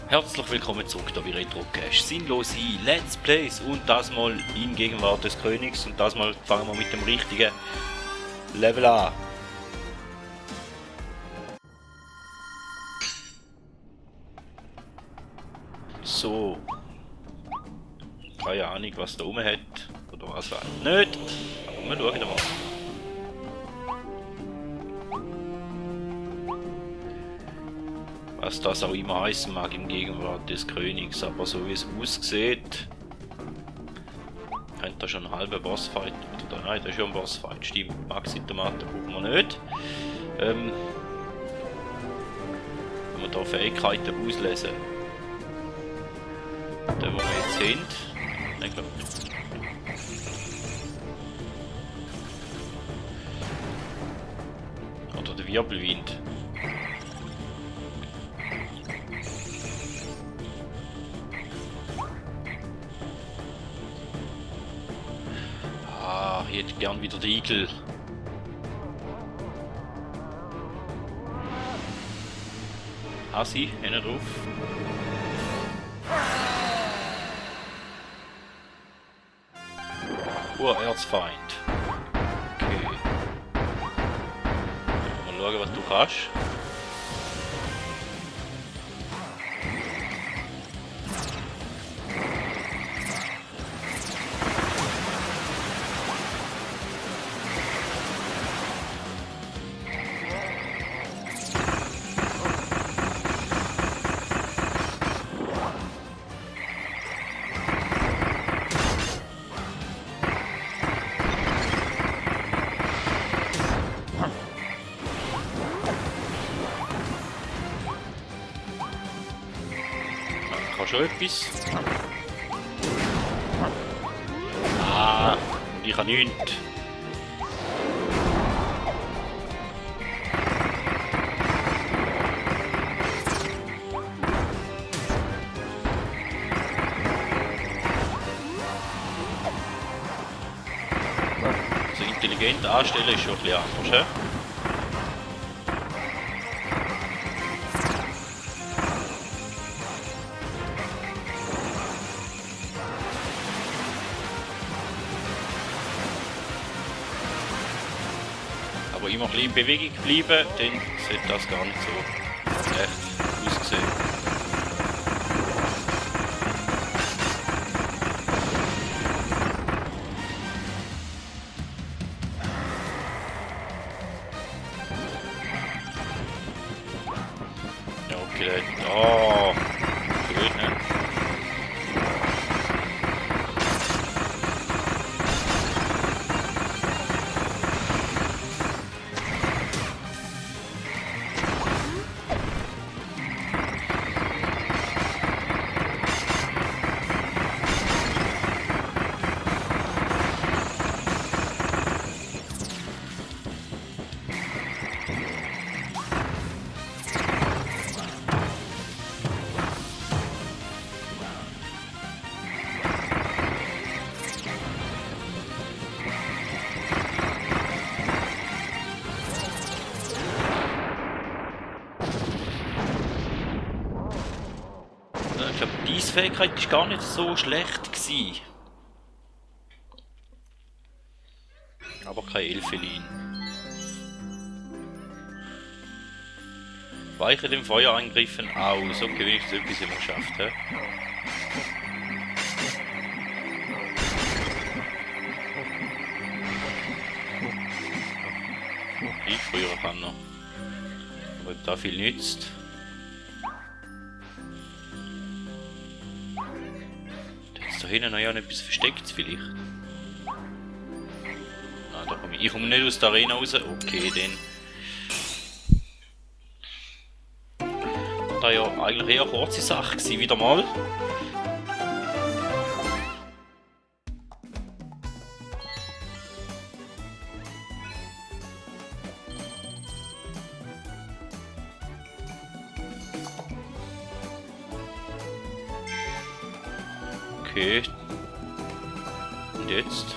Herzlich willkommen zurück da bei Retrocast. Sinnlose Let's Plays und das mal in Gegenwart des Königs und das mal fangen wir mit dem richtigen Level an. So. Keine Ahnung was da oben hat oder was auch nicht. Aber wir schauen mal. Was das auch immer heißen mag im Gegenwart des Königs, aber so wie es aussieht, könnte da schon ein halber Bossfight, oder nein, das ist schon ein Bossfight, stimmt, Maxi-Tomaten brauchen wir nicht. Wenn wir da Fähigkeiten auslesen, da wo wir jetzt sind, ich glaube, oder der Wirbelwind. Ich hätte gern wieder den Igel. Hasi, hinten drauf. Erzfeind. Okay. Mal schauen, was du kannst. Schon etwas. Ah, und ich habe nichts. So intelligent anstellen ist schon ein bisschen anders, he? Aber immer ein bisschen in Bewegung bleiben, dann sollte das gar nicht so schlecht aussehen. Ja, okay, oh, gut, ne? Ich glaube, diese Fähigkeit war gar nicht so schlecht gewesen. Aber kein Elfelin. Weiche dem Feuerangriffen aus. Okay, wenigstens etwas immer geschafft, he? Ich früher kann noch. Aber ob da viel nützt. Da hinten noch ja etwas Verstecktes vielleicht. Ah, da komme ich komme nicht aus der Arena raus. Okay, dann. Da ja eigentlich eher eine kurze Sache gewesen, wieder mal. Okay. Und jetzt?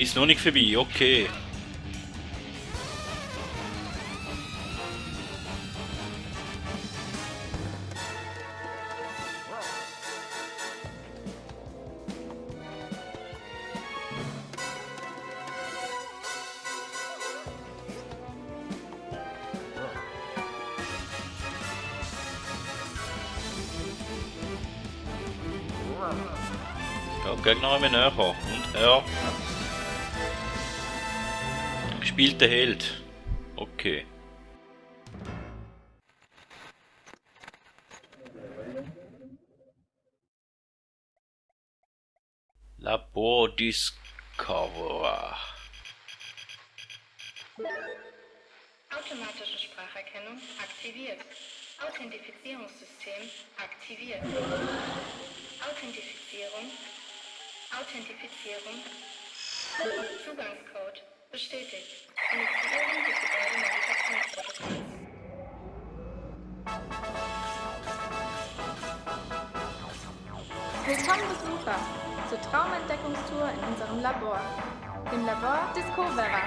Ist noch nicht vorbei, okay. Ja, Gegner immer näher. Und er... Gespielte Held. Okay. Labor Discoverer. Automatische Spracherkennung aktiviert. Authentifizierungssystem aktiviert. Authentifizierung. Zugangscode bestätigt. Initiierung des Gebäude-Navigationsprotokolls. Willkommen Besucher zur Traumentdeckungstour in unserem Labor, dem Labor Discoverer.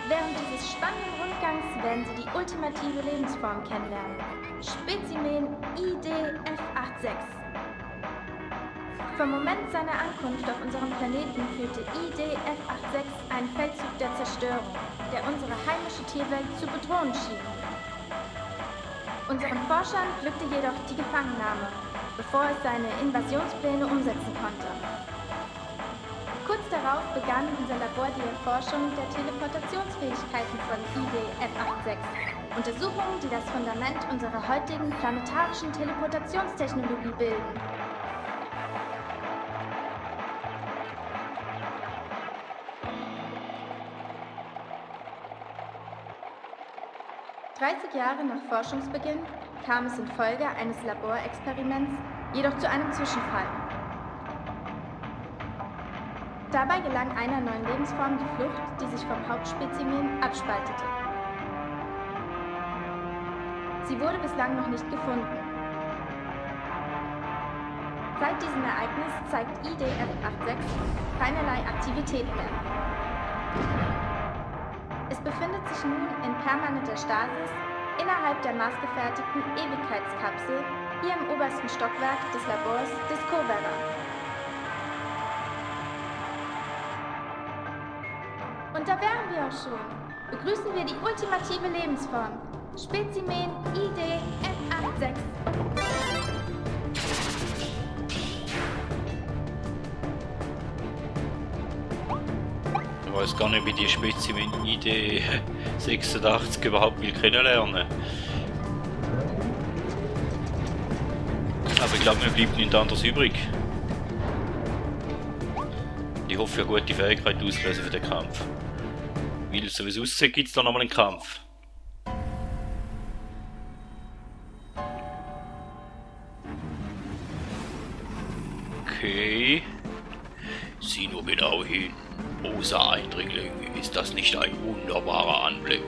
Während dieses spannenden Rundgangs werden Sie die ultimative Lebensform kennenlernen, Spezimen ID-F86. Vom Moment seiner Ankunft auf unserem Planeten führte ID-F86 einen Feldzug der Zerstörung, der unsere heimische Tierwelt zu bedrohen schien. Unseren Forschern glückte jedoch die Gefangennahme, bevor es seine Invasionspläne umsetzen konnte. Kurz darauf begann unser Labor die Erforschung der Teleportationsfähigkeiten von ID-F86. Untersuchungen, die das Fundament unserer heutigen planetarischen Teleportationstechnologie bilden. Jahre nach Forschungsbeginn kam es infolge eines Laborexperiments jedoch zu einem Zwischenfall. Dabei gelang einer neuen Lebensform die Flucht, die sich vom Hauptspezimen abspaltete. Sie wurde bislang noch nicht gefunden. Seit diesem Ereignis zeigt ID-F86 keinerlei Aktivität mehr. Es befindet sich nun in permanenter Stasis innerhalb der maßgefertigten Ewigkeitskapsel hier im obersten Stockwerk des Labors Discoverer. Und da wären wir auch schon. Begrüßen wir die ultimative Lebensform, Spezimen ID-F86. Ich weiß gar nicht, wie die Spezimen ID 86 überhaupt will kennenlernen. Aber ich glaube, mir bleibt nichts anderes übrig. Ich hoffe, ja gute Fähigkeit auslösen für den Kampf. Weil so wie es aussieht, gibt es da nochmal einen Kampf. Okay. Sieh nur genau hin. Großer Eindringling, ist das nicht ein wunderbarer Anblick?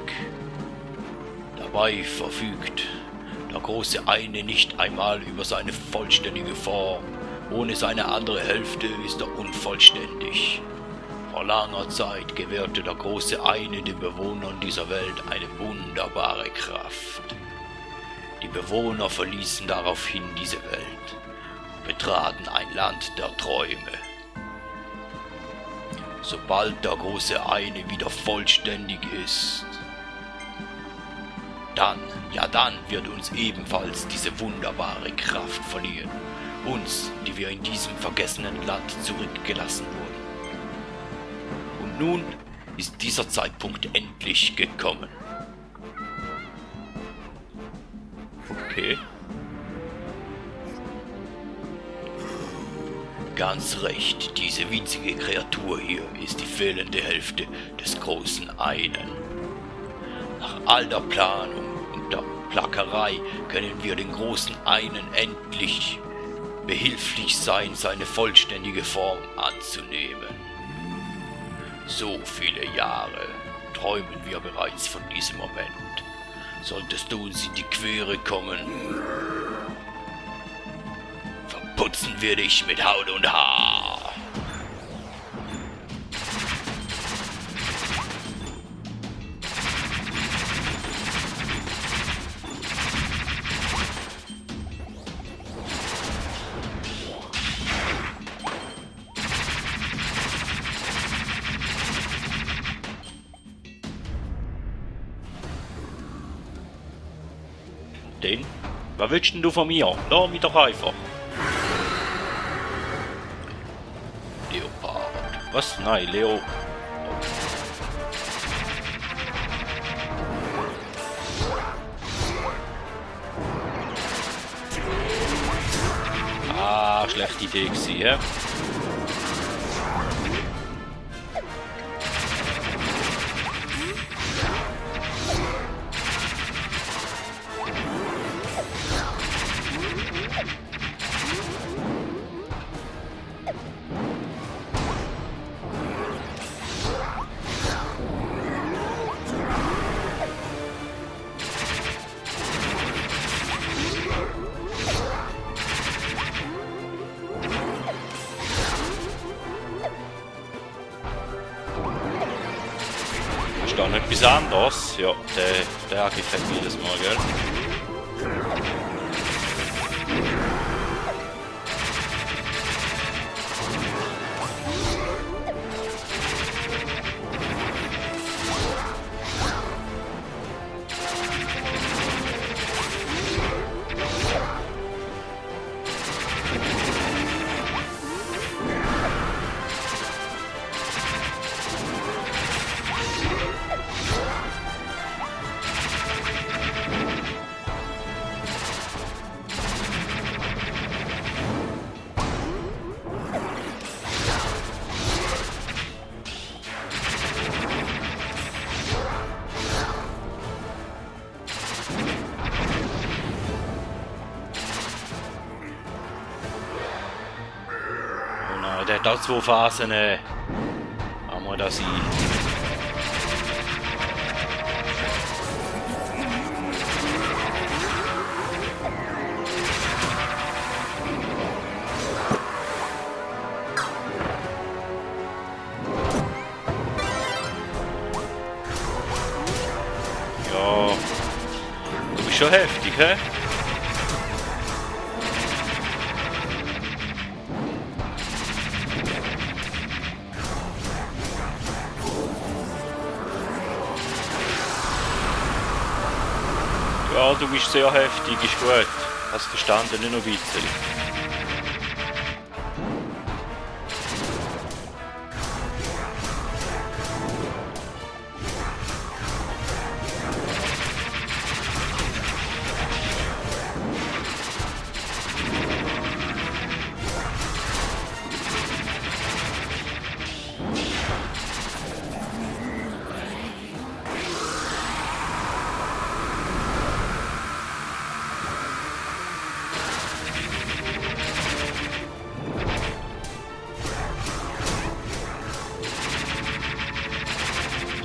Dabei verfügt der große eine nicht einmal über seine vollständige Form. Ohne seine andere Hälfte ist er unvollständig. Vor langer Zeit gewährte der große eine den Bewohnern dieser Welt eine wunderbare Kraft. Die Bewohner verließen daraufhin diese Welt und betraten ein Land der Träume. Sobald der große eine wieder vollständig ist, dann wird uns ebenfalls diese wunderbare Kraft verliehen. Uns, die wir in diesem vergessenen Land zurückgelassen wurden. Und nun ist dieser Zeitpunkt endlich gekommen. Okay. Ganz recht, diese winzige Kreatur hier ist die fehlende Hälfte des großen Einen. Nach all der Planung und der Plackerei können wir den großen Einen endlich behilflich sein, seine vollständige Form anzunehmen. So viele Jahre träumen wir bereits von diesem Moment. Solltest du uns in die Quere kommen, verputzen wir dich mit Haut und Haar. Denn? Was willst denn du von mir? Lass mich doch einfach. Leopard. Was? Nein, Leo... Ah, schlechte Idee gewesen, hä? Ist da noch etwas anderes? Ja, der gefällt mir jedes Mal, gell? Der hat auch 2 Phasen. Haben wir das ein. Ja. Du bist schon heftig, hä? Ja, du bist sehr heftig, ist gut. Hast verstanden, nicht noch ein bisschen.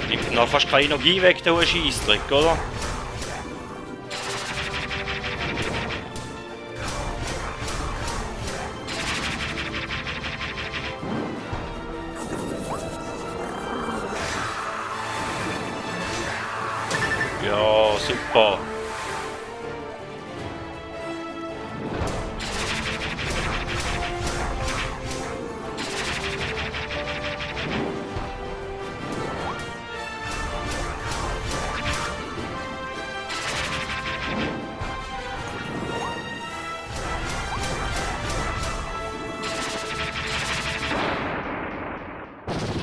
Nimmt noch fast keine Energie weg, der hohe Scheissdreck, oder? Ja, super.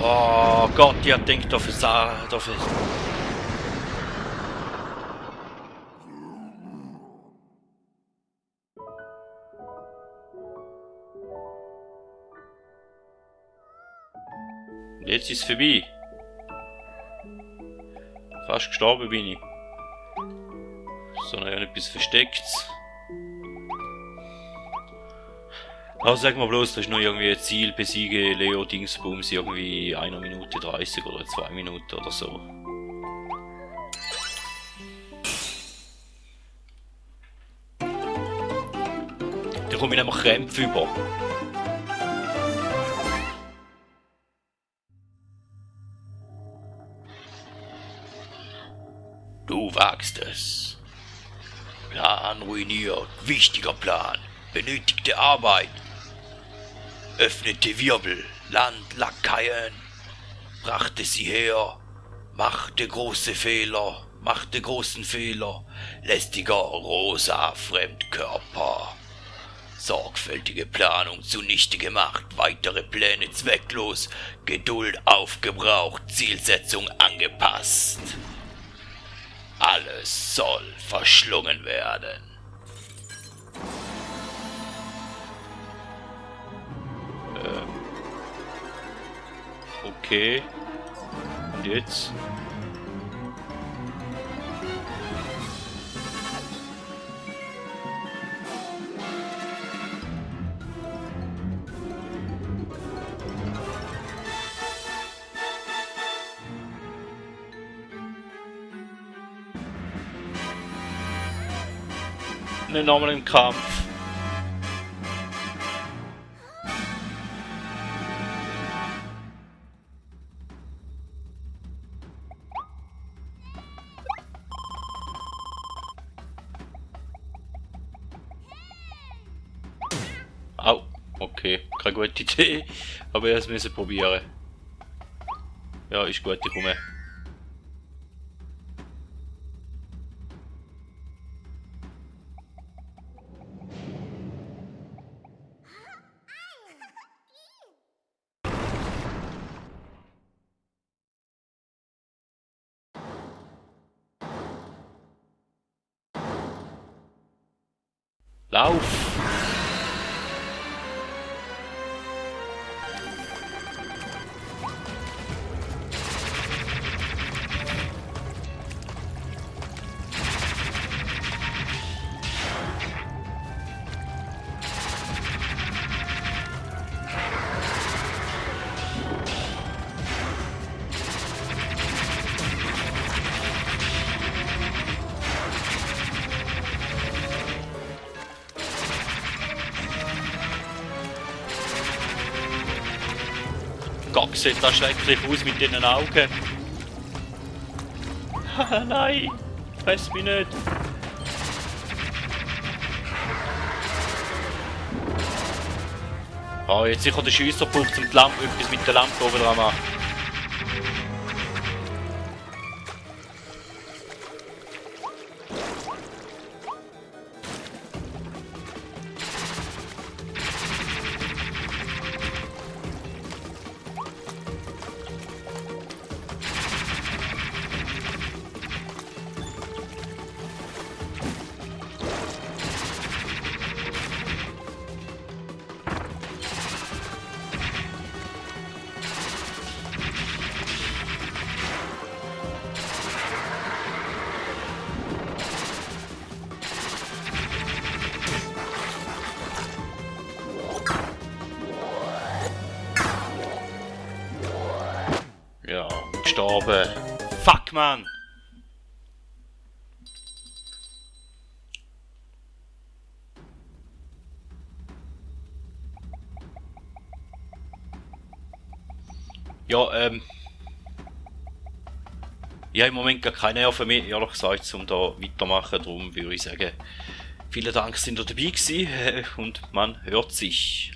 Oh Gott, ich hab gedacht, dafür. Jetzt ist es vorbei. Fast gestorben bin ich. So, noch etwas Verstecktes. Also sag mal bloß, das ist noch irgendwie ein Ziel, besiege Leo Dingsbums irgendwie 1 Minute 30 oder 2 Minuten oder so. Da komme ich nämlich Krämpfe über. Du wagst es. Plan ruiniert. Wichtiger Plan. Benötigte Arbeit. Öffnete Wirbel. Landlakaien. Brachte sie her. Machte große Fehler. machte großen Fehler. Lästiger rosa Fremdkörper. Sorgfältige Planung zunichte gemacht, weitere Pläne zwecklos, Geduld aufgebraucht, Zielsetzung angepasst. Alles soll verschlungen werden. Okay. Und jetzt? Ne, nochmal im Kampf. Au, okay, keine gute Idee, aber ich musste es probieren. Ja, ist gut, ich komme. Lauf! Gott, sieht das schrecklich aus mit den Augen. Nein, fress mich nicht. Oh, jetzt sicher der Schiesserpunkt zum die Lampe, etwas mit der Lampe oben dran machen. Ja, gestorben. Fuck, man! Ja, ich habe im Moment gar keine Nerven mehr, ehrlich gesagt, um da weitermachen. Darum würde ich sagen, vielen Dank, dass ihr dabei gewesen und man hört sich.